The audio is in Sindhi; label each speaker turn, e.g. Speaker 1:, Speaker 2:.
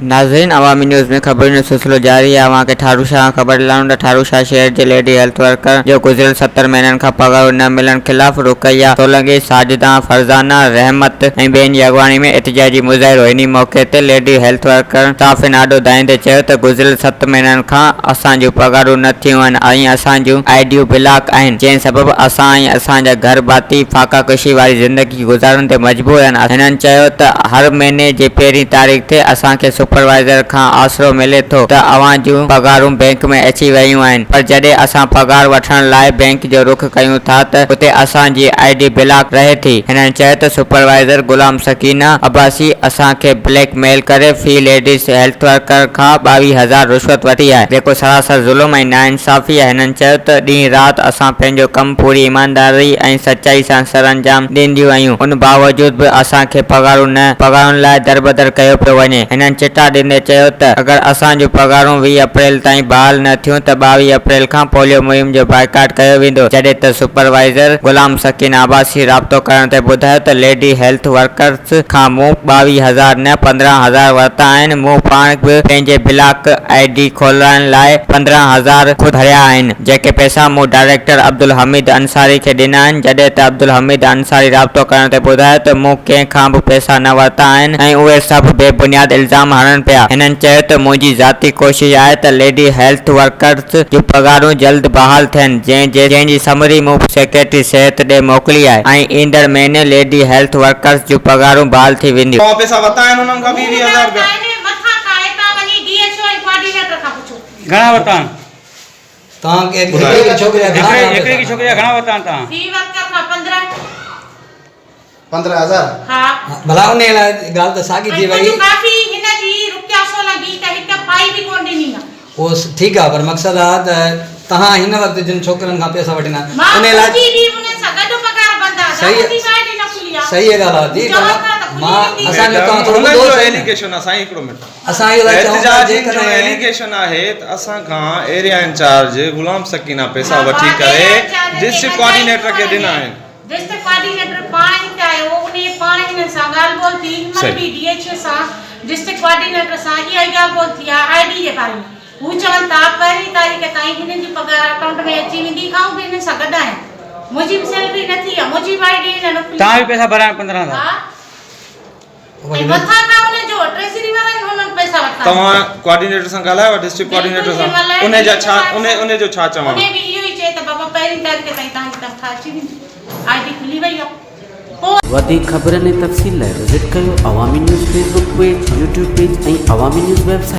Speaker 1: ناظرين عوامي نيوز ۾ خبرن جو سلسلو جاري آهي اوهان کي ٺارو شاهه کان خبر ڏياريون ته ٺارو شاهه شهر جي ليڊي هيلٿ ورڪر جو گذريل ستر مهينن کان پگهارون نه ملڻ خلاف رقيه سولنگي، ساجده، فرزانه، رحمت ۽ ٻين جي اڳواڻي ۾ احتجاجي مظاهرو انهي موقعي تي ليڊي هيلٿ ورڪرن صحافين آڏو دانهيندي چيو ته گذريل ست مهينن کان اسان جون پگهارون نه ٿيون آهن ۽ اسان جون آء ڊيون بلاڪ آهن جنهن سبب اسان ۽ اسان جا گهر ڀاتي فاقه ڪشي واري زندگي گذارڻ تي مجبور آهن هنن چيو ته هر مهيني جي پهرين تاريخ تي اسان کي سپروائيزر کان آسرو ملي ٿو ته اوهان جون پگهارون بئنڪ ۾ اچي ويون آهن پر جڏهن اسان پگهار وٺڻ لاء بئنڪ جو رخ ڪيون ٿا ته اتي اسان جي I D block رهي ٿي هنن چيو ته سپروائيزر غلام سڪينه عباسي اسان کي بليڪ ميل ڪري في ليڊيز هيلٿ ورڪر کان 22 هزار رشوت ورتي آهي جيڪو سراسر ظلم ۽ ناانصافي آهي هنن چيو ته ڏينهن رات اسان پنهنجو ڪم پوري ايمانداري ۽ سچائي سان سرانجام ڏينديون آهيون ان باوجود به اسان کي پگهارون نه پگهارن لاء دربدر ڪيو پيو وڃي هنن چٽا ڏيندي چيو ته اگر اسان جون پگهارون 20 اپريل تائين بحال نه ٿيون ته 22 اپريل کان پوليو مهم جو بائيڪاٽ ڪيو ويندو جڏهن ته سپروائيزر غلام سڪين عباسي رابطو ڪرڻ تي ٻڌايو ته ليڊي هيلٿ ورڪرز کان مون 22 هزار نه 15 هزار ورتا آهن مون پاڻ به پنهنجي بلاڪ I D کولرائڻ لاء 15 هزار خود ڀريا آهن. جيڪي پئسا مون ڊائريڪٽر عبدالحميد انصاري کي ڏنا آهن، جڏهن ته عبدالحميد انصاري رابطو ڪرڻ تي ٻڌايو ته مون ڪنهن کان به پئسا نه ورتا آهن ۽ اهي سڀ بي بنياد الزام هڻن پيا. هنن چيو ته منهنجي ذاتي ڪوشش آهي ته ليڊي هيلٿ ورڪرز جون پگهارون جلد بحال ٿين، جنهن جي سمري مون سيڪريٽري صحت ڏي موڪلي آهي ۽ ايندڙ مهيني ليڊي هيلٿ ورڪرز جون پگهارون بحال ٿي وينديون.
Speaker 2: توهان پئسا ورتا آهن انهن کان 20 20
Speaker 3: مون نه
Speaker 2: هزار
Speaker 3: ورتا
Speaker 2: رپيا.
Speaker 3: آهن، مٿان کان هتان وڃي ڊي ايڇ او ۽ ڪوآرڊينيٽر کان پڇو.
Speaker 4: گهڻا ورتا آهن؟
Speaker 5: توهان کي هڪڙي هڪ ڇوڪري جا گهڻا
Speaker 4: هڪڙي هڪڙي ڇوڪري جا گهڻا ورتا آهن توهان؟
Speaker 3: في ورڪر کان 15.
Speaker 6: 15 هزار؟
Speaker 3: ها.
Speaker 5: ڀلا انهيء لاء ڳالهه ته ساڳي
Speaker 3: ۽
Speaker 5: ٿي وئي.
Speaker 3: ڪجهه ڪافي هن جي رڪيا سولنگي ته هڪ پائي به ڪونه ڏني آ.
Speaker 5: اهو ٺيڪ آ پر مقصد آ ته توهان هن وقت جن ڇوڪرن کان پئسا وٺندا
Speaker 3: مان
Speaker 5: انهيء لاء
Speaker 3: منهنجي به انهن سان گڏ پگهار بند آ.
Speaker 5: صحيح
Speaker 3: منهنجي به I D نه کلي آ.
Speaker 5: صحيح ڳالهه آ جي
Speaker 3: چون ٿا ته کلي
Speaker 5: مان
Speaker 3: ويندي.
Speaker 5: اسان جو توهان ٿورو
Speaker 2: انهن
Speaker 5: ٻڌو
Speaker 2: جو
Speaker 5: سهي نه.
Speaker 2: ايليگيشن آ سائين هڪڙو منٽ.
Speaker 5: اسان اهو ٿا چئون ته
Speaker 2: احتجاجين جو
Speaker 5: جيڪڏهن.
Speaker 2: ايليگيشن آهي ته اسان کان ايريا انچارج غلام سڪينه پئسا وٺي ڪري ڊسٽرڪٽ ڪوآرڊينيٽر کي ڏنا آهن.
Speaker 3: ڊسٽرڪٽ ڪوآرڊينيٽر پاڻ هتي آيو انهي پاڻ هنن سان ڳالهه ٻولهه ٿي هن مهل به ڊي ايڇ اي سان ڊسٽرڪٽ ڪوآرڊينيٽر سان اها ئي ڳالهه ٻولهه ٿي آهي I D جي باري ۾ هو چون ٿا پهرين تاريخ تائين هنن جي پگهار اڪائونٽ ۾ اچي ويندي آئون به هنن سان گڏ آهيان منهنجي به سيلري نه ٿي آهي منهنجي به I D نه کلي
Speaker 4: توهان به پئسا ڀرايا 15 هزار.
Speaker 3: ها. ۽ مٿان کان انهن جو ٽريزري وارن هنن پئسا ورتا آهن.
Speaker 2: توهان ڪوآرڊينيٽر سان ڳالهايو آهي ڊسٽرڪٽ ڪوآرڊينيٽر سان انهي جا ڇا انهي انهي جو ڇا چوڻ
Speaker 3: انهي به اهو ئي چيو ته بابا پهرين تاريخ تائين توهان جي تنخواه اچي ويندي I D کلي وئي آهي پوء.
Speaker 7: وڌيڪ خبرن ۽ تفصيل لاء وزٽ ڪيو Awami news Facebook page, YouTube page ۽ Awami news website.